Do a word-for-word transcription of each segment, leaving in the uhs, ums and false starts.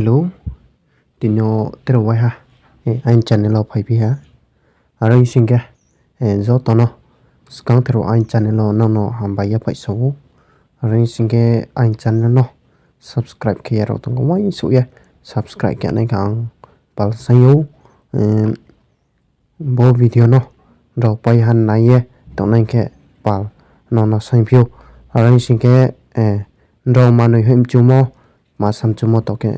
Hello, tini yo tre waiha aini channel wo phaiphi ha. Aro hing sing khe, joto no skang tre aini channel wo nang no hambai ye phaisa ou. Aro hing sing khe aini channel no subscribe khe ya rao tong khe uaingsouh ye subscribe khe nai khe ang pal saing ou. Bo video no rao paiha nai ye tongnai khe pal nang no saingphi ou. Aro hing sing khe, rao manoi hoih mchumo, ma samchumo to khe,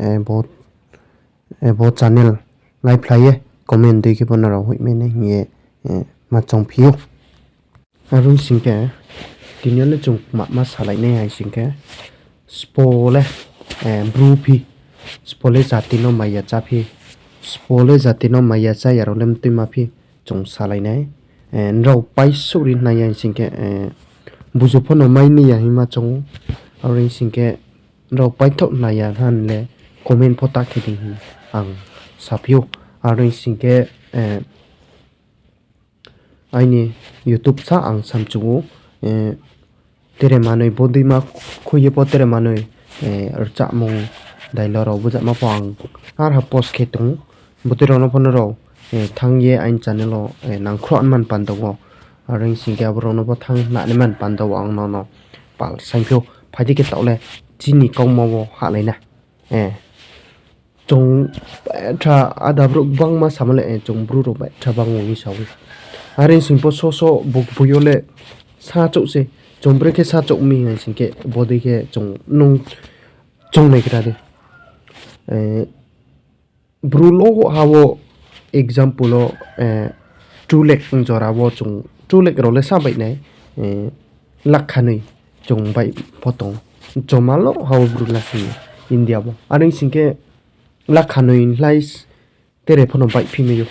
bo channel laiphlai ye comment dei khe bo no rao hoihmai nai hing ye ma choungphi ou. Aro hing sing khe, tini yo le chung kma ma salai nai hai sing khe, spo le, bru phi, spo le jati no maya chá phi, spo le jati no maya chá ya rao le mtuima phi, chung salai nai. Nrao paisouh ri nai ya hing sing khe, buzu pho no mai ni ya hingma choung ou. Aro hing sing khe, nrao paithaoh nai ya hna le comment pho ta khe di hing ang saphi ou. Aro hing sing khe, aini YouTube sa ang samchu ou, tere manoi bodeima khui ye pho tere manoi rchahmung dailo rao bujama pho ang arha post khe tong ou. Bodei rao no pho no rao thanng ye aini channel wo nangkhruh man panda wo. Aro hing sing khe abo rao no pho thanng nani man panda wo ang no no pal saingphi ou. Phai di khe taoh le chini kauma wo hahlai na. Chung betha ada brouh gbangma samo le, chung bru rao betha bang ong mi sa ou. Are sing pho so so buk boi yo le sa chouh se, chung brekhe sa chouh mi hai sing khe bodei khe chung nung chung nai kra di. Bru lo ha wo example wo, two lakh jora wo chung two lakh rao le sa bai nai, lakh khanoi chung bai pho tong. Joma lo ha wo bru la sing India wo. Are sing khe lakh khanoi lai tere pho no baihphi mai ou.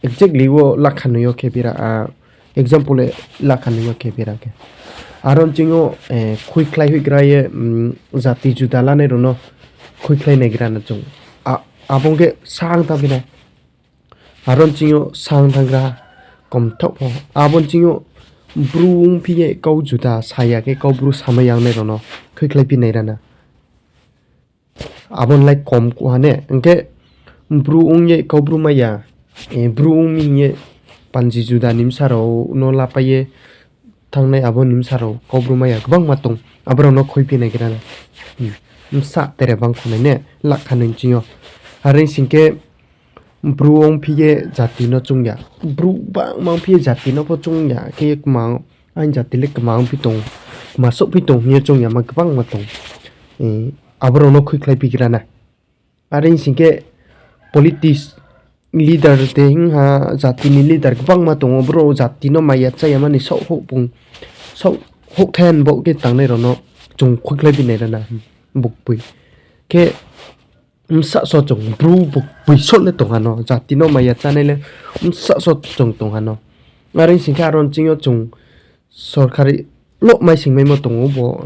Exactly wo lakh khanoi yo khe bira, example le lakh khanoi yo khe bira khe. Aro nching yo khuikhlai hoihgra ye, jati juda lanai rao no khuikhlai naigra na chung. Abo ong khe sang tang phi nai. Aro nching yo sang thanng gra komthaoh pho. Abo nching yo bru ongphi ye kau juda sa ya khe kau bru samai ya ongnai rao no khuikhlai phi nai ra na. Abo nlai kom kuh ha ne. Hing khe bru ong ye kau bru mai ya, bru ong mi hing ye panji juda ni bsa rao no lapai ye thanngnai abo ni bsa rao kau bru mai ya gbangma tong. Abo rao no khuiphi nai gra na. Bsa tere bang khonai ne, lakh khanoi nching yo. Are sing khe bru ongphi ye jati no choung ya. Bru gbangma ongphi ye jati no pho choung ya khe kma, aini jati le kma ongphi tong, kma souhphi tong hing ye choung yama gbangma tong. Abo rao no khuikhlai phi gra na. Are sing khe politics leader de hing ha, jati ni leader gbangma tong ou, brouh jati no maya chá yama ni saoh houh pung, saoh houh then bo khe tangnai rao no chung khuikhlai phi nai ra na, bukboi. Khe bsa so chung bru bukboi so le tong ha no, jati no maya chánai le bsa so chung tong ha no. Are sing khe aro nching yo chung sorkari lo mai singmaimo tong ou bo,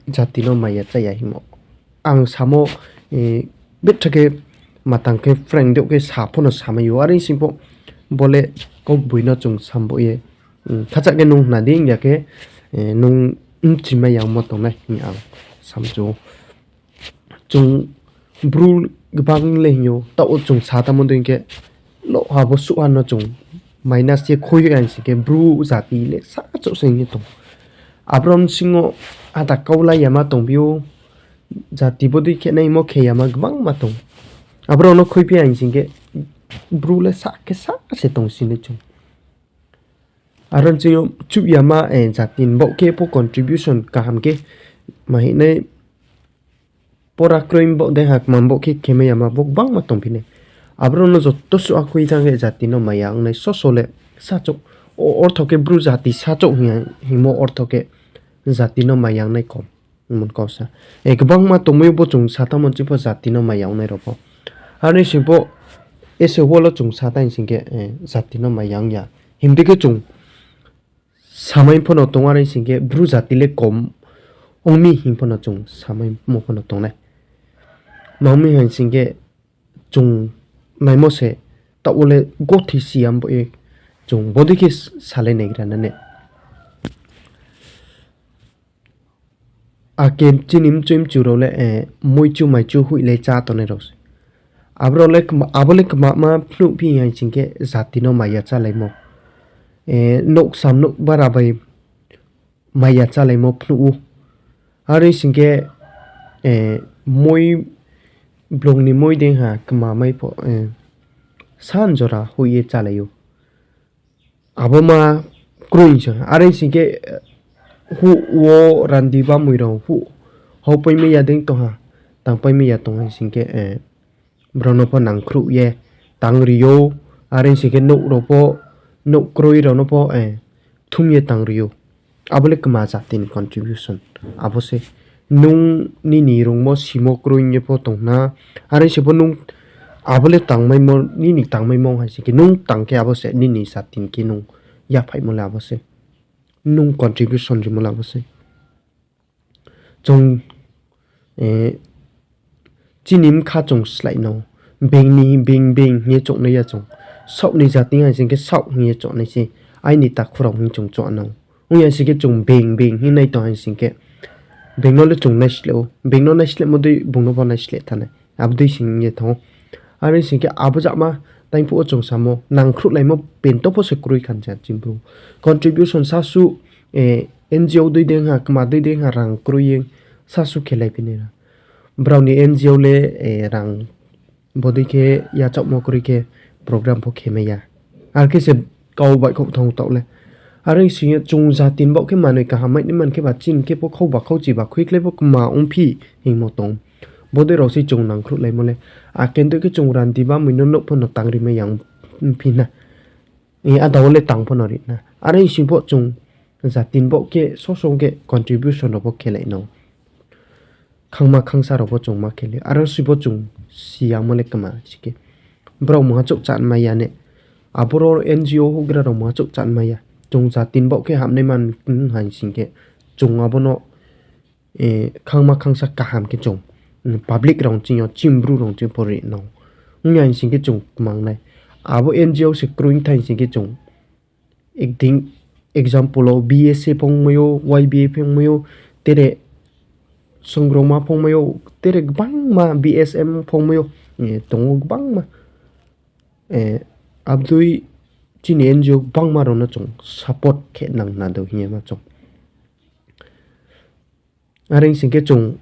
jati no maya chá ya hingmo. Ang samo, betha khe matang khe phrang deuh khe sa pho no samai ou, are sing pho bo le kaugboino chung sambo ye, khacha khe nung hna di hing ya khe, nung bchimai yangmo tongnai hing ang samchu ou. Chung bru gbang le hing ou, taoh wo chung sa tangmo dei khe, lo ha bo suh ha no chung minus ye khui hoih hai sing khe bru jati le sa chouh se hing ye tong. Abro bsing yo ada kau lai yama tongphi ou, jati bodei khe naimo khe yama gbangma tong. Abro no khuiphi hai sing khe bru le sa khe sa se tong si nai chung. Aro nching yo chuh yama, jati ni baoh khe pho contribution kaham khe ma hing nai, pora kroi baoh dei ha kma baoh khe khemai yama bo gbangma tongphi nai. Abro no joto suh ha khui thanng khe jati no maya ong nai soso le sa chouh. O ortho khe bru jati sa chouh hing, hingmo ortho khe jati no maya ong nai kom. Mon kau sa. Gbangma tongmai bo chung sa tangmo nching pho jati no maya ong nai rao pho. Are sing pho, ese wo lo chung sa tang sing khe, jati no maya ong ya. Himdi khe chung samai pho no tong, are sing khe bru jati le kom ong mi hing pho no chung samaimo pho no tong nai. Ma ong mi hai sing khe chung naimo se taoh wo le gothi si yam bo ye chung bodei khe salai naigra na ne. Ake chini mchoi mchu rao le, moi chu mai chu hoih le chá tongnai rao se. Abo rao le kma, abo le kma ma phnuh phi hai sing khe jati no maya chálaimo. Nouh sam nouh bara bai maya chálaimo phnuh ou. Are sing khe, moi blong ni moi dei ha kma mai pho, san jora hoih ye chálai ou. Abo ma kroi se. Are sing khe, huh wo randi bamoi rao huh haupai mai ya dei tong ha, tangpai mai ya tong hai sing khe, brao no pho nangkhruh ye tang ri ou. Are sing khe nouh rao pho, nouh kroi rao no pho, thum ye tang ri ou. Abo le kma jati ni contribution. Abo se nung nini rungmo simo kroi ye pho tong na. Are se pho nung abo le tangmaimo, nini tangmaimo hai sing khe nung tang khe abo se nini jati ni khe nung yaphaihmo le abo se. Nung contribution rimo le abo se. Chung, chini bkha chung slái no, being ni, being, being hing ye choungnai ya chung. Saoh ni jati hai sing khe saoh hing ye choungnai se, aini takhu rao hing chung choung nang. Ong ya sing khe chung being, being hing nai tong hai sing khe, being no le chung naisleh ou, being no naislehmo dei bung no pho naisleh thanng nai. Abo dei sing ye thanng ou. Are sing khe abo jama taingphuh wo chung samo, nangkhruhlaimo pento pho se kroi khan ja chini bru. Contribution sasu, NGO dei dei ha, kma dei dei ha rang kroi ye sasu khelai phi nai ra. Brao ni NGO le, rang bodei khe yachaohmo kroi khe program pho khe mai ya. Ar khe se kau baihkhouh thanng taoh le. Are sing ye chung jati ni baoh khe manoi kaham mai nai man khe ba chini khe pho khau ba khau chi ba khuiklái pho kma ongphi hingmo tong. Bodei rao se chung nangkhruhlaimo le. Akhe dei khe chung randi bamoi no nouh pho no tang ri mai ya ongphi na. Ada wo le tang pho no ri na. Are sing pho chung jati ni baoh khe soso khe contribution rao pho khelai no. Khangma khangsa rao pho chung ma khelai. Are si pho chung siyamo le kma si khe. Brao mungha chouh chá mai ya ne. Aboro NGO houhgra rao mungha chouh chá mai ya. Chung jati ni baoh khe hamnai man hai sing khe. Chung abo no, khangma khangsa kaham khe chung, public rao ching yo, chini bru rao ching pho ri nang. Ong ya sing khe chung kmang nai. Abo NGO se kroi thai sing khe chung, example wo BSA phongmai ou, YBA phongmai ou, tere Songrongma phongmai ou, tere gbangma BSM phongmai ou, tong ou gbangma. Abdei chini NGO gbangma rao no chung support khe nang na dou hing ye ma chung. Are sing khe chung,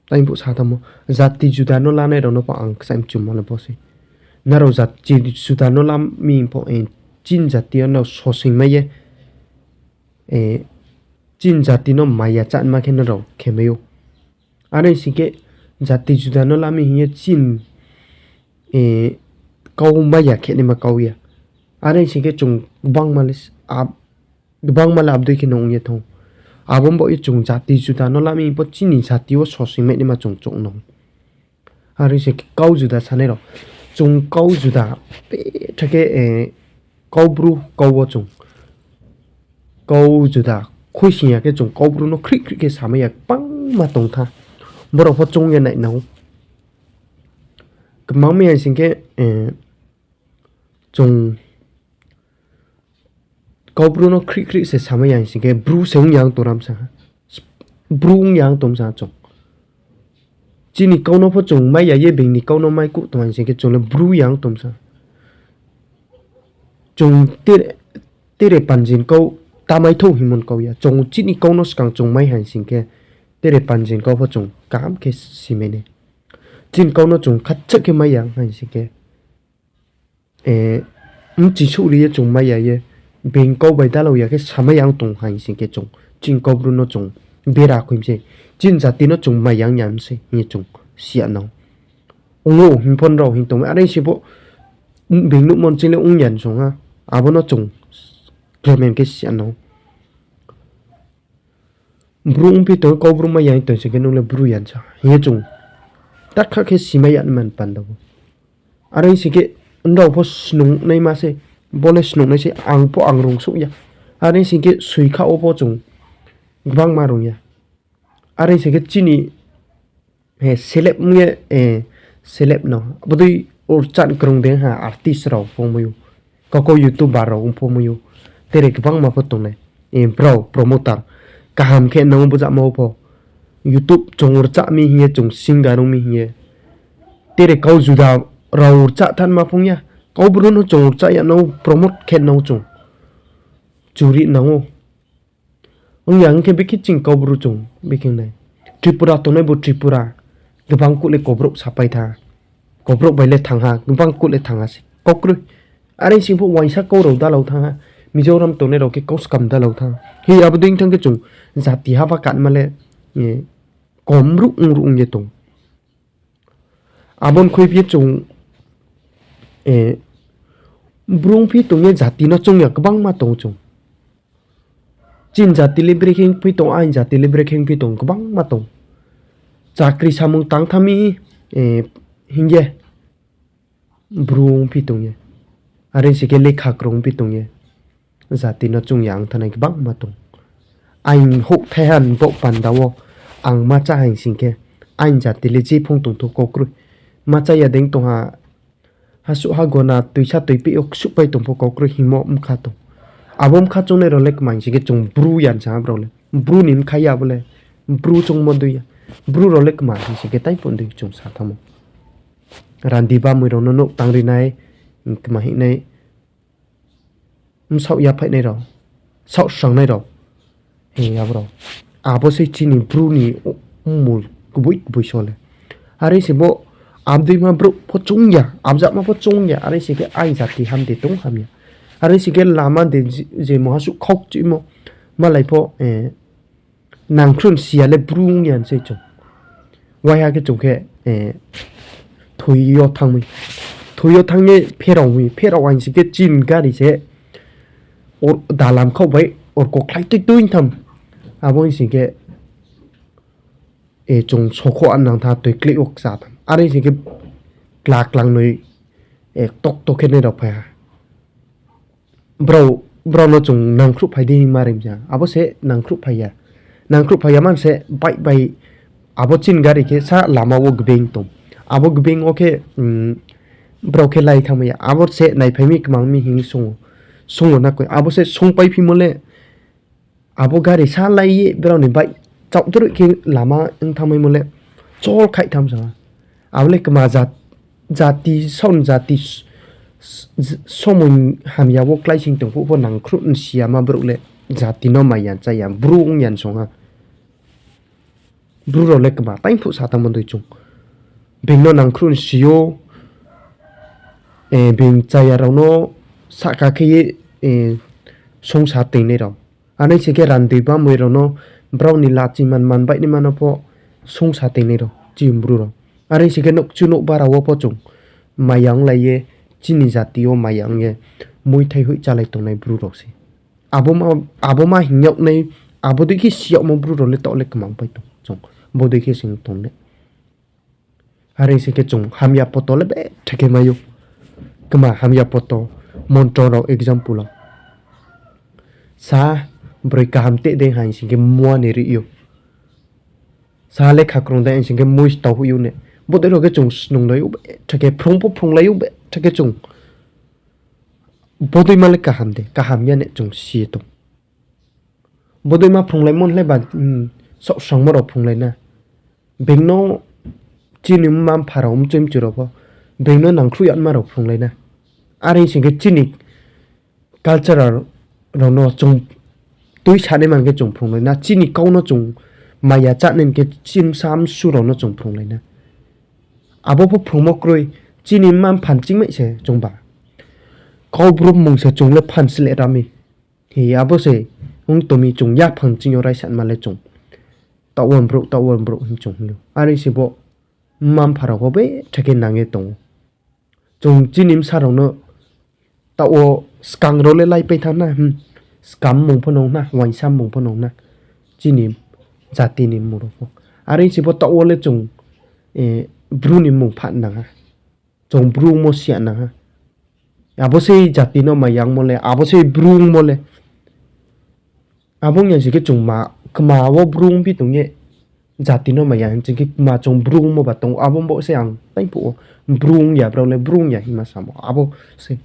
taingphuh sa thanngmo, jati juda no lanai rao no pho ang kchaih mchumo le bo se. Nrao jati juda no la mi pho, chini jati yo nrao sosing mai ye, chini jati no maya chá ma khe nrao khe mai ou. Are sing khe jati juda no la mi hing ye chini kau maya khe naima kau ya. Are sing khe chung gbangma le abdei khe no ong ye thanng. Abo baoh ye chung jati juda no la mi pho chini jati wo sosing mai naima chung choung nang. Are sing khe kau juda sanai rao. Chung kau juda, petha khe, kau bru kau wo chung kau juda khuisoing ya khe chung kau bru no khrih khrih khe samai ya gbangma tong tha. Brao pho choung ye nai nang ou. Kmang mi hai sing khe, chung kau bru no khrih khrih se samai ya hai sing khe bru se ong ya tong ram sa ha. Bru ong ya tong sa chung. Chini kau no pho chung mai ya ye being ni kau no mai kuh tong hai sing khe chung le bru ya tong sa. Chung tere panjin kau ta mai thou hingmo kau ya. Chung chini kau no skang chung mai hai sing khe tere panjin kau pho chung kaham khe simai nai. Chini kau no chung khatchak khe mai ya hai sing khe, mchisouh ri ye chung mai ya ye, being kau bai dalao ya khe samai ya tong hai sing khe chung, chini kau bru no chung bera khui mi sei, chini jati no chung mai ya ya mi sei hing ye chung si ya nang. Ong ou hing pho nrao hing tongmai, are sing pho, being nuhmo ching le ong ya song ha, abo no chung klemem khe si ya nang. Bru ongphi tong, kau bru mai ya tong sing khe nung le bru ya sa hing ye chung takha khe simai ya man panda bo. Are sing khe nrao pho snungnaima se, bo le snungnai se, ang pho ang rungsouh ya. Are sing khe soikha wo pho chung gbangma rung ya. Are sing khe chini celeb ong ye, celeb no bodei urchan krung dei ha artist rao phongmai ou, kaukau YouTuber rao ong phongmai ou, tere gbangma pho tongnai, brao promoter kaham khe nang bujama wo pho, YouTube chung rchah mi hing ye, chung singer ong mi hing ye. Tere kau juda rao rchah thanma phung ya. Kau Bru no chung rchah ya no promote khe no chung. Churi nang ou. Ong ya hing khe bekhe ching kau Bru chung bekhe nai. Tripura tongnai bo Tripura. Gbang kuh le kobrouh sapai tha. Kobrouh bai le thanng ha, gbang kuh le thanng ha se. Kau kroi. Are sing pho uaingsa kau rao dalao thanng ha. Mizoram tongnai rao khe kau skam dalao thanng ha. Hi abo dei thanng khe chung jati haba katma le, kom ruh ong ruh ong ye tong. Abo ni khuiphi chung, Bru ongphi tong ye jati no choung ya gbangma tong chung. Chini jati le brekhe ongphi tong, aini jati le brekhe ongphi tong, gbangma tong. Chakri samung tang tha mi, hing ye Bru ongphi tong ye. Are se khe lekha krung ongphi tong ye. Jati no choung ya ong thanai gbangma tong. Aini houhthai ha ni baoh panda wo ang ma chá haing sing khe, aini jati le je phung tongthou kau kroi. Ma chá ya dei tong ha, hasuh ha gona toisa toipeh yo ksuhpai tong pho kau kroi hingmo bkha tong. Abo bkha choungnai rao le kma hing sing khe chung Bru ya sa ha brao le. Bru ni bkha ya abo le. Bru choungmo dei ya. Bru rao le kma hing sing khe taiphung dei chung sa thanngmo. Randi bamoi rao no nouh tang ri nai, kma hing nai, bsaoh yaphaihnai rao, saohsrangnai rao, hing ye abo rao. Abo se chini Bru ni mmul kboi kboi so le. Are se bo abdeima brouh pho choung ya, abjama pho choung ya, are se khe aini jati ham de tong hamya. Are se khe lama de je, je muha suh khaukchimo, malai pho, nangkhruh si ya le Bru ong ya se chung. Waiha khe chung khe, thoi yo thanng mi. Thoi yo thanng ye pherao mi, pherao aing sing khe chini gari se, dalam khaoh bai orko khlai tui tui tham. Abo hing sing khe, chung sokho a nang tha toi kleh wo kcha tham. Are sing khe kla klangnoi, tok tok khe nai rao phai ha. Brao, brao no chung nangkhruh phai di hing ma rim ya. Abo se nangkhruh phai ya. Nangkhruh phai ya man se bike bai abo chini gari khe sa lama wo gbeing tong. Abo gbeing wo khe, brao khe lai thanngmai ya. Abo se naiphai mi kmang mi hing sung ou. Sung ou na koi. Abo se sungpai phimo le abo gari sa lai ye brao ni bike chaoh droi khe lama ong thanngmaimo le chol khaih tham sa ha. Abo le kma jati, saoh ni jati, somoi hamya wo kláising tong phuh pho nangkhruh ni si ya ma brouh le jati no maya chá ya, Bru ong ya song ha. Bru rao le kma taingphuh sa tangmo dei chung. Being no nangkhruh ni si ou, being chaya rao no sahka khe ye, songsa toingnai rao. Are sing khe randoi bamoi rao no brao ni lachi man man baihnaima no pho songsa toingnai rao, chini Bru rao. Are sing khe nouhkchu nouhbara wo pho chung maya onglai ye, chini jati yo maya ong ye, muithai hoih chálai tongnai Bru rao se. Abo ma, abo ma hing yag nai, abo dei khe si yagmo Bru rao le taoh le kma pai tong chung, bodei khe sing tong le. Are sing khe chung hamya poto le betha khe mai ou. Kma hamya poto, montro rao example wo. Sa, broi kaham teh dei haing sing khe mua ni ri ou. Sa le khakrung dei haing sing khe mui stao hoih ou ne. Bodei rao khe chung snunglai ou betha khe, phrung pho phrunglai ou betha khe chung. Bodei ma le kaham de, kaham ya ne chung si ye tong. Bodei ma phrunglaimo le ba, saohsangmo rao phrunglai na. Being no chini mma-mpha rao, mchoi mchu rao pho, being no nangkhruh yama rao phrunglai na. Are sing khe chini culture rao no chung tui sanai man khe chung phrunglai na. Chini kau no chung maya chánai khe chini bsa msu rao no chung phrunglai na. Abo pho phrungmo kroi, chini mma-mpha ni chingmai se chungba. Kau Bru mmung se chung le phan sle ra mi. Hi abo se ong tong mi chung yaphang ching yo raisanma le chung. Taoh wo brouh, taoh wo brouh hing chung hing ou. Are se bo mma-mpha rao pho betha khe nang ye tong ou. Chung chini bsa rao no taoh wo skang rao le laipai thanng na, skam mung pho nung na, uaingsa mung pho nung na. Chini jati ni mmung rao pho. Are se bo taoh wo le chung, Bru ni mmung pha nang ha. Chung Bru ongmo si ya nang ha. Abo sei jati no maya ongmo le, abo sei Bru ongmo le. Abo ong ya sing khe chung ma, kma wo Bru ongphi tong ye, jati no maya hing sing khe kma chung Bru ongmo ba tong ou, abo bo se ang taingphuh wo Bru ong ya, brao le Bru ong ya hingma samo. Abo se.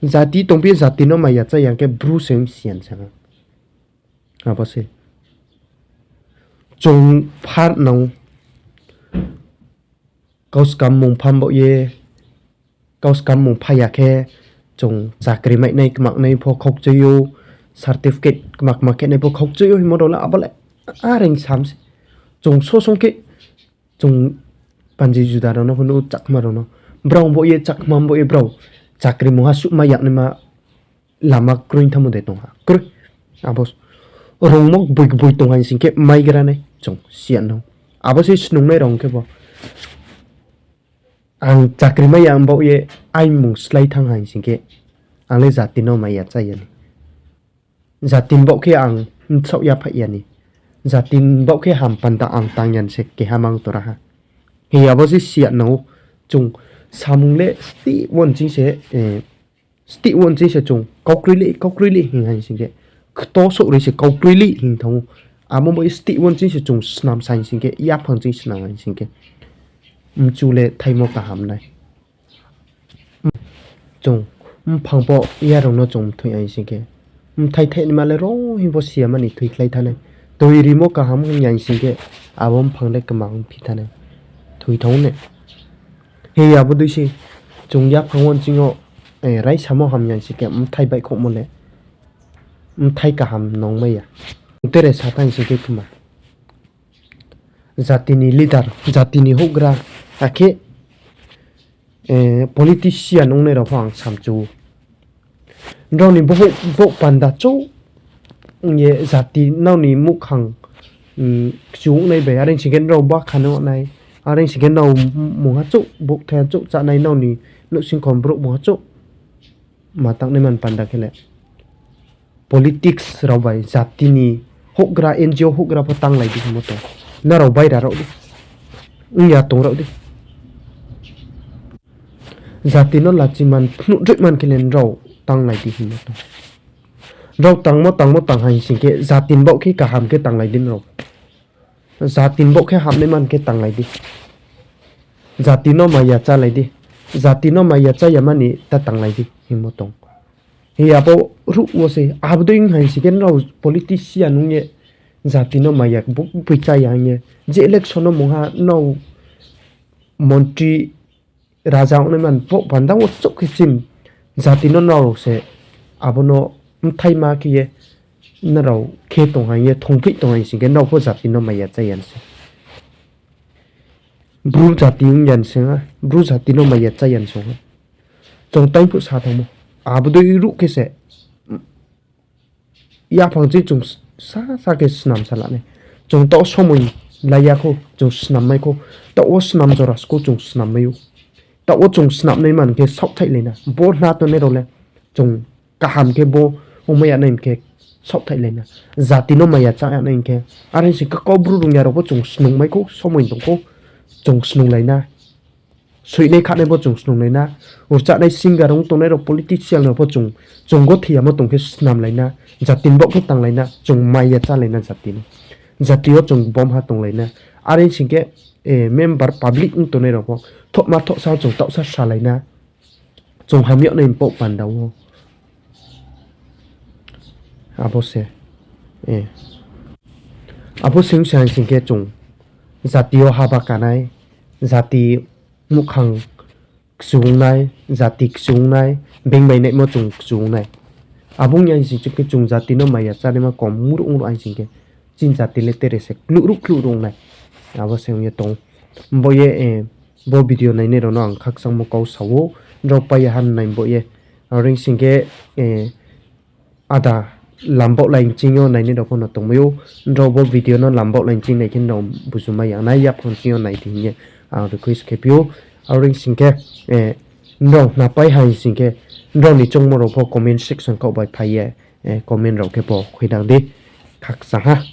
Jati tongphi ye jati no maya chá ya khe Bru se ong si ya sa ha. Abo se. Chung phar nang kau skam mung pham baoh ye, kau skam mung phai ya khe, chung chakri mainai kmaknai pho khaukchoi ou, certificate kma kma khe nai pho khaukchoi ou hingmo rao le abo le areng sam se. Chung sosong khe, chung panji juda rao no phano Chakma rao no, brao baoh ye Chakma baoh ye brao chakri mungha suh mai yagnaima lama kroi thanngmo de tong ha? Kroi. Abo rungmo gboi gboi tong hai sing khe maigra nai chung si ya no. Abo se snungnai rao khe bo. Ang chakri mai ya baoh ye aimung slái thanng hai sing khe, ang le jati no maya chá ya ni. Jati ni baoh khe ang bsaoh yaphaih ya ni. Jati ni baoh khe ham panda ang tang ya ni se keha mang tora ha. Hi abo se si ya no, chung samung le stih wo nching se, stih wo nching se chung kaukroi le, kaukroi le hing hai sing khe, kto souh ri se kaukroi le hing thanng ou. Abo bai stih wo nching se chung snam sa hai sing khe, yaphang ching snam hai sing khe, mchu le thaimo kaham nai. Chung mphang pho ya rao no chung mthoi hai sing khe, mthai thainaima le rao hing pho si ya mani thoikhlai thanai. Toi rimo kaham hing ya sing khe, abo mphang le kma ongphi thanai. Thoi thanng ne. Hi abo dei se chung yaphang wo nching yo, raisamo ham ya sing khe, mthai baihkhouhmo le, mthai kaham nongmai ya. Tere sa thanng sing khe kma. Jati ni leader, jati ni houhgra, akhe politician ongnai rao pho ang samchu ou. Nrao ni bohouh panda chouh ong ye jati nrao ni muhkhang kchu ongnai bai, are sing khe nrao bakha no nai, are sing khe nrao mungha chouh, bouhthai chouh chánai, nrao ni nouhsingkhor brouh mungha chouh ma tangnai man panda khe le politics rao bai jati ni houhgra, N G O houhgra pho tanglai di hingmo tong. Nrao baira rao di, ong ya tong rao di. Jati no lachi man phnuh droih man khe le nrao tanglai di hingmo tong. Nrao tangmo tangmo tang hai sing khe jati ni baoh khe kaham khe tanglai di nrao. Jati ni baoh khe hamnai man khe tanglai di. Jati no maya chálai di. Jati no maya chá ya mani ta tanglai di hingmo tong. Hi abo ruh wo se, abo dei ong hai sing khe nrao politician ong ye jati no maya boi chá ya hing ye, je election no mungha nrao montri raja ongnai man bo panda wo chouh khe chim jati no nrao se abo no mthaima khe ye nrao khe tong hai ye thongpheih tong hai sing khe nrao pho jati no maya chá ya se. Bru jati ong ya se ha, Bru jati no maya chá ya se ha. Chung taingphuh sa thanngmo. Abo dei ruh khe se yaphang ching chung sasa khe snam sa la nai. Chung taoh somoi lai ya khou, chung snam mai khou. Taoh wo snam jora skhou chung snam mai ou. Taoh wo chung snamnai man khe saohthaihlai na. Bo hna tongnai rao le chung kaham khe bo ongmai ya nai hing khe saohthaihlai na. Jati no maya chá ya nai hing khe. Are sing khe kau Bru rung ya rao pho chung snung mai khou, somoi tong khou. Chung snunglai na. Soihnai khanai pho chung snunglai na. Rchanai singer ong tongnai rao politician rao pho chung, chung gothi yamo tong khe snamlai na. Jati ni baoh khe tanglai na. Chung maya chálai na jati no. Jati yo chung bomha tonglai na. Are sing khe member public ong tongnai rao pho thohma thohsa chung taohsa salai na. Chung hamyag nai ni baoh panda wo. Abo se. Abo se ong se hai sing khe chung jati yo haba kanai, jati muhkhang kchu ong nai, jati kchu ong nai, being bai naimo chung kchu ong nai. Abo ong ya hai sing khe chung jati no maya chánaima kom mruh mruh hai sing khe chini jati le tere se kluh ruh kluh ruh ong nai. Abo se ong ye tong. Bo ye, bo video nainai rao no ang khakchangmo kau sa ou, nrao pai ya ha nai bo ye. Are sing khe, ada lambaohlai ching yo nainai rao pho no tongmai ou. Nrao bo video no lambaohlai ching nai khe nrao buju mai ya nai, yaphang ching yo nai di hing ye ang request khe phi ou. Are sing khe, nrao khnapai hai sing khe, nrao ni choungmo rao pho comment section khaoh bai phai ye, comment rao khe pho khuinang di. Khakchang ha.